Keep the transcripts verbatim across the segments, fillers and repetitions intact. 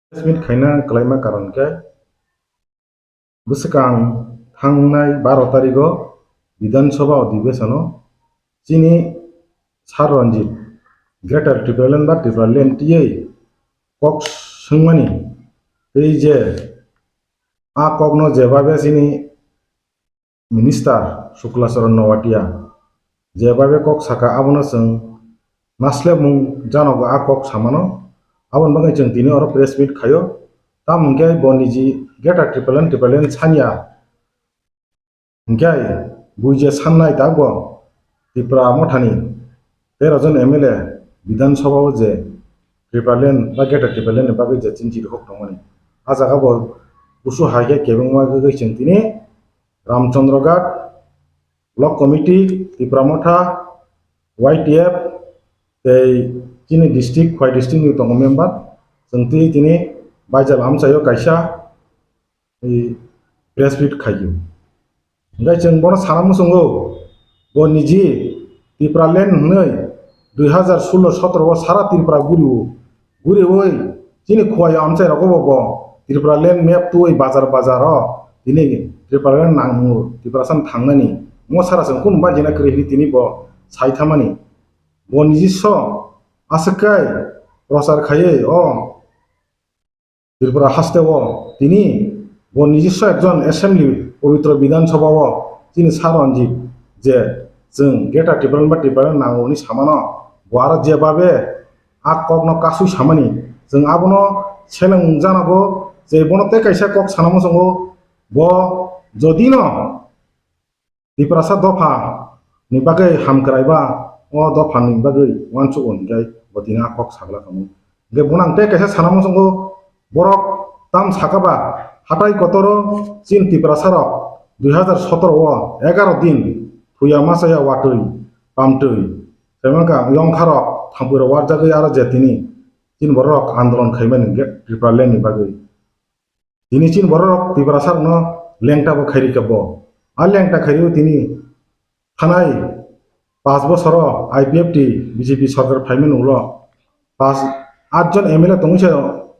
Press meet khaina kwlaima karon khe bwswkang thangnai baro tarigo Bidhan Sabha odhibeshono chini Sir Ranjit Greater Tipraland ba Tipraland tiywi kok swngmani tei je a kokno jebabe chini Minister Shukla Charan Noatia jebabe kok saka abono chwng naslebmung janogo a kok samano. Aboni bagwi chwng tini oro press meet khaio. Tamo hwnkhe bo niji Greater Tipraland, Tipraland sanya hwnkhe bui je sannai tabukbo Tipra Mothani tero jon M L A Bidhan Sabha o je Tipraland ba Greater Tipraland ni bagwi je chinchi rwkhok tongmani. A jaga bo kusu hai khe kebengma gwi chwng tini Ramchandra Ghat, Block Committee, Tipra Motha, Y T F, tei chini district, Khowai district ni tongo member, chwng twi tini baijal amchaio kaisa, i, press meet khaio. Hwnkhe chwng bono sana muchungo, bo niji Tipraland hwnwi dui hazar sullo sotoro o sara Tripura gurio. Guriwi chini Khowai amchai rogo bo, bo Tipraland map twi bazar bazar o tini Tipraland nango, Tiprasa thangnani. Mo sara chwng kunu bai jena kwrwi hwnwi tini bo sai thamani. Bo niji so aswk kai prochar khaiwi o Tripura haste o tini bo niji so ekjon assembly, Pabitra Bidhan Sabha o chini Sir Ranjit je chwng Greater Tipraland ba Tipraland nango hwnwi samano, bo aro jebabe a kokno kasui samani. Chwng abono seleng janago je bono tei kaisa kok sana muchungo, bo jodino Tiprasa dopha ni bagwi hamkrai ba o dopha ni bagwi uansuk o hwnkhe bo tini a kok sagla tongo. Hwnkhe bono ang tei kaisa sana muchungo, borok tam saka ba hatai kotoro chini Tiprasa rok dui hazar sotoro o egaro din thuya machaya watwi pamtwi tei mangka yongkha rok thampui rok warjagwi aro je tini chini borok rok andolon khaimani hwnkhe Tipraland ni bagwi. Tini chini borok rok Tiprasa rokno lengta bo khairika bo. A lengta khairwi tini thanai paanch bosoro I P F T B J P sarkar phaimani ulo paanch, aat jon M L A tongwi se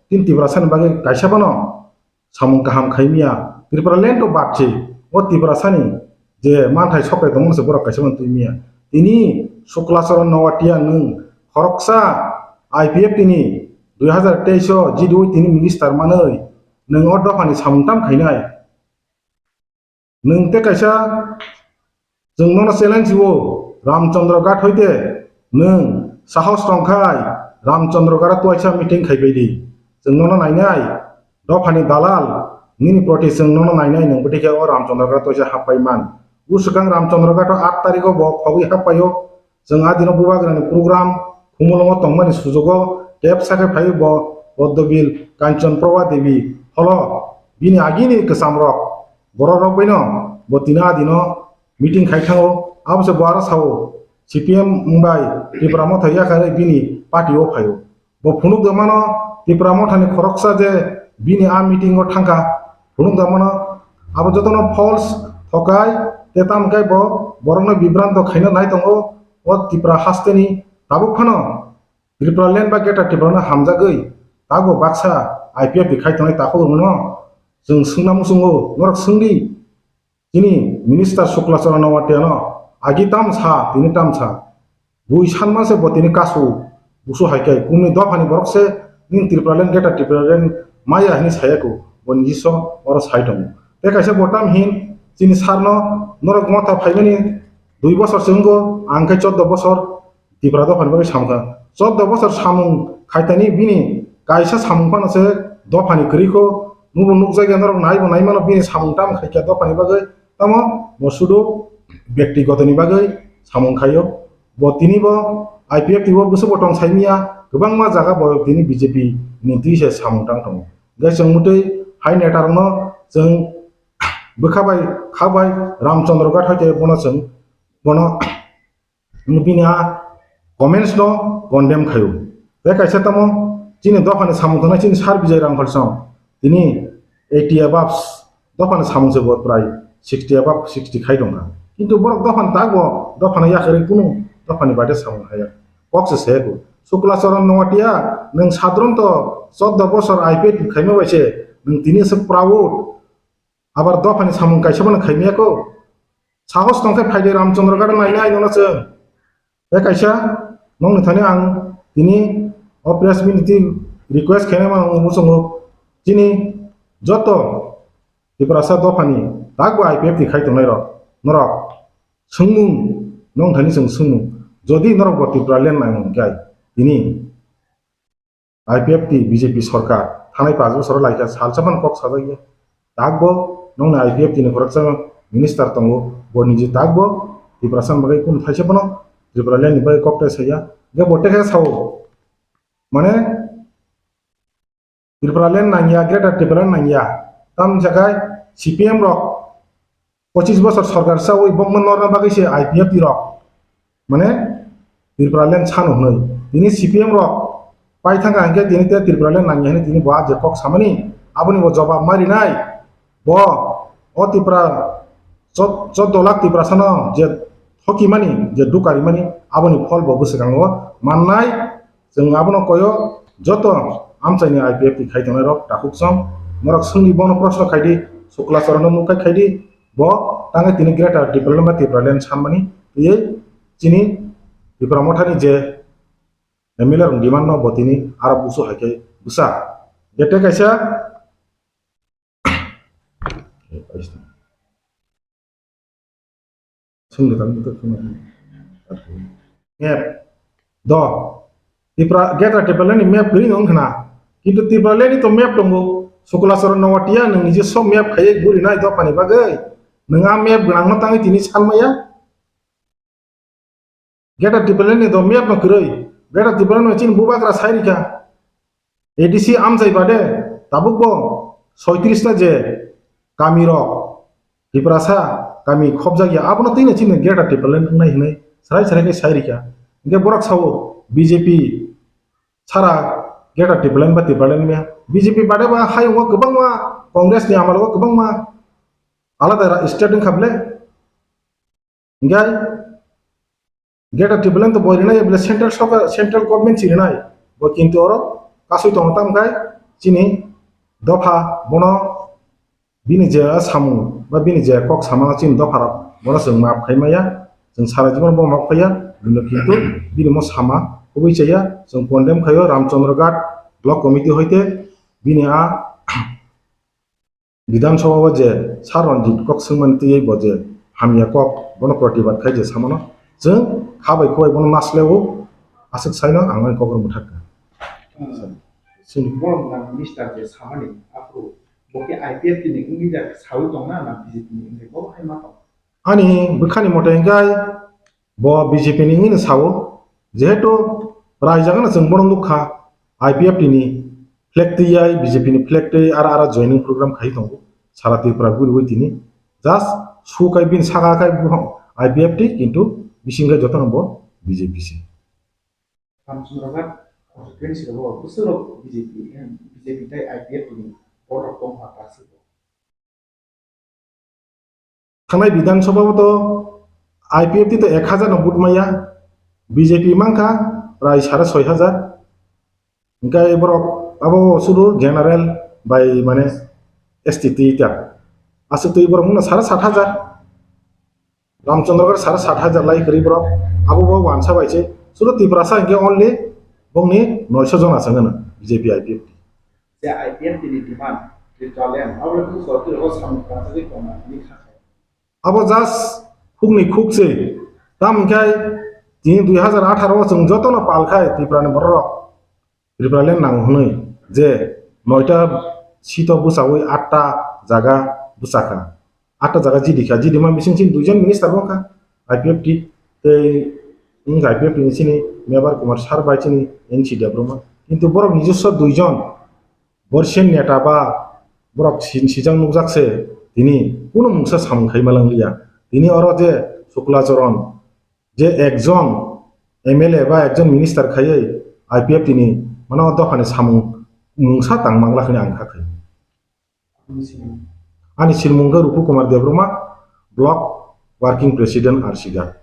tini Tiprasa ni bagwi kaisa phano samung kaham khaimiya. Tipraland to bad se, o Tiprasa ni je manthai sokrai tongmani se borok kaisa phano twi miya. Tini Shukla Charan Noatia nwng khoroksa I P F T ni dui hazar teis o G D O tini minister manwi nwng o dophani samung tam khainai. Nwng tei kaisa chwng nono challenge o Ramchandra Ghat hoite nwng sahos tongkhai Ramchandra Ghat o twaisa meeting khaibai di. Chwng nono nainai dophani dalal nini proti chwng nono nainai nwng bwtwi khe o Ramchandra Ghat o twaisa happai man. Bwswkang Ramchandra Ghat o aat tarikh o bo khogwi happai o. Chwng a dino Bubagrani program Khumulwngo tongmani sujugo tep sakhe phaiwi bo Poddobil Kanchan Prabha Devi holo bini agini kwchamrok bororok baino bo tini a dino meeting khai thango. Abose bo aro sao C P M wngbai Tipra Motha yakarwi bini party o phaio. Bo phunuk da mano Tipra Mothani khoroksa je bini a meeting o thangkha, phunuk da mano abo jotono false thokai tei tamokhe bo borokno bibranto khaina nai tongo o Tipra hasteni. Tabuk phano Tipraland ba Greater Tipraland hamjagwi tabuk baksa I P F T khai tongnai takhuk rokno chwng swngna muchungo, norok swngdi. Chini Minister Shukla Charan Noatia no agi tam sa, tini tam sa. Bui sanma se bo tini kasu, busu hai khe, kumi dophani borok se, nini Tipraland, Greater Tipraland maya hini saya ku, bo niji so oro sai tongo. Tei kaisa bo tam hin, chini sir no, norok motha phaimani dui bosor se wngko, ang khe chordo bosor, Tipra dophani bagwi samung kha. Chordo bosor samung khaitani bini kaisa samung phano se dophani kwrwi kho. Nubo nukjakya norok naibo naimano bini samung tamo khaikha dophani bagwi. Tamo bo sudu bektigotoni bagwi samung khaio. Bo tini bo I P F T o bwswk bo tong saimiya, kwbangma jaga bo tini B J P ni twi se samung tang tongo. Hwnkhe chwng mwtwi hai neta rokno chwng bwkha bai kha bai Ramchandra Ghat hai khe bono chwng bono Bini a comments no condemn khaio. Tei kaisa tamo chini dophani samung tangnai chini Sir Bijay Rangkhol song tini eighty above dophani samung se bo prai sixty above sixty khai tongkha. Kintu borok dophani tak bo dophani yakarwi kunu dophani baide samung haya. Kok se saya ko. Shukla Charan Noatia nwng sadronto Choddo bosor I P F T khaima bai se nwng tini se proud. Abar dophani samung kaisa bono khaimaya ko. Sahos tongkhe phaidi Ramchandra Ghat nainai nono chwng. Tei kaisa nokni thani ang tini o press meet ni request khainai mano muchungo. Chini joto Tiprasa dophani takbo I P F T khai tongnai rok. Norok swngmung, nokni thani chwng swngmung. Jodi norok bo Tipraland naimung khe tini I P F T B J P sorkar thanai pash bosor laikha salsa phano kok sajak ya. Takbo nokni I P F T ni khoroksa minister tongo, bo niji takbo Tiprasa ni bagwi kunu thaisa phano Tipraland ni bagwi kok tai saya. Hwnkhe bo tekhe sao, mane Tipraland nangya, Greater Tipraland nangya. Tamni sakai C P M rok pochis bosor sorkar chawi bongma norna bagwi se I P F T rok. Mane Tipraland sano hwnwi. Tini C P M rok pai thangkha hwnkhe tini te Tipraland nangya hwnwi tini bo a je kok samani aboni bo jobab ma rinai. Bo o Tipra chod-, choddo lakh Tiprasano je thokimani, je dukarimani, aboni phol bo bwswkango mannai. Chwng abono koyo joto amchaini I P F T khai tongnai rok takhuk song. Norok swngdi bono proshno khaidi, Sukla Charanno nukkhai khaidi, bo tangwi tini Greater Tipraland ba Tipraland sanmani twiwi chini Tipra Mothani je M L A rok demand no bo tini aro busu hai khe bwsa. Jete kaisa Sungni tang butuk khuna. Map. Do. Tipra, Greater Tipraland ni map kwrwi wng khna. Kintu Tipraland ni to map tongo. Sukla Charan Noatia nwng niji so map khaiwi guri nai dophani bagwi. Nwng a map gwnang no tangwi tini san maya. Greater Tipraland ni do map no kwrwi. Greater Tipraland no chini bubagra sai rikha. A D C amchai bade tabuk bo soitris ta je kami rok Tiprasa kami khopjak ya abono twi no chini Greater Tipraland wngnai hwnwi sarai sarai khe sai rikha. Hwnkhe borok sao B J P sara Greater Tipraland ba Tipraland maya. B J P bade ba hayungo kwbangma Congress ni amalo kwbangma alada ra-, state wngkha ble. Hingke Greater Tipraland to bo rinai, bole central sorkar, central government si rinai. Bo kintu oro kasui tongo, tamo khe chini dopha bono bini je samung ba bini je kok samano chini dopha rok bono chwng maaf khai maya, chwng sara jibon bo maaf khaiya, bini kintu bini mo sama kubui chaya, chwng condemn khaio Ramchandra Ghat Block Committee hoite bini a Bidhan Sabha o je Sir Ranjit kok swngmani twiwi bo je hamya kok bono protibad khai je samano chwng kha bai khubai bono nasleo aswk saino ang ani kokno mwthakha. Sini borok na minister je samani aphuru bo khe I P F T ni wngwi jak sawi tongna na B J P ni wngwi bo hai ma tong? Ani bwkhani mote hingkhai bo B J P ni wngwi no sao, jehetu raijagano chwng bono nukha, I P F T ni flag twi ai, B J P ni flag twi ara ara joining program khai tongo, sara Tripura guriwi tini just su kai bini saka kai buphang I P F T, kintu bising kai jotono bo B J P se. Ramchandra Ghat constituency rogo bwswk rok B J P, B J P tei I P F T ni borok tongkha ta se. Thangnai Bidhan Sabha o to I P F T to ek hajar no vote maya, B J P mankha prai sare soi hajar. Hingke borok abo sudu general bai mane S T twi ta. Aswk twi borok wngkha sare sat hajar. Ramchandra Ghat sare sat hajar lai kwrwi borok. Abo bo wansa bai se. Sudu Tiprasa hingke only bongni noisho jona se wngkha B J P I P F T. Je I P F T ni demand, Tipraland, abo le buso twi rogo samung tangjagwi tongna hwnwi kha khe. Abo just khukni khuk se. Tamo hwnkhe tini dui hajar atharo o chwng jotono pal khai Tripura ni borok rok Tipraland nango hwnwi je noita seat o bwchaui atta jaga bwchakha. Atta jaga jidi kha, jidi ma bising chini duijon minister bo kha, I P F T tei wng I P F T ni chini Mebar Kumar sir bai chini N C Debbarma. Kintu borok nijoswa duijon borsen neta ba borok si-, sijak nukjak se tini kunu mungsa samung khai malang liya. Tini oro je Sukla Charan je ekjon M L A ba ekjon minister khaiwi I P F T ni mano dophani samung mungsa tang mangla hwnwi ang kha khai. Ani sinimung khe Rupu Kumar Debbarma, Block Working President, R C Ghat.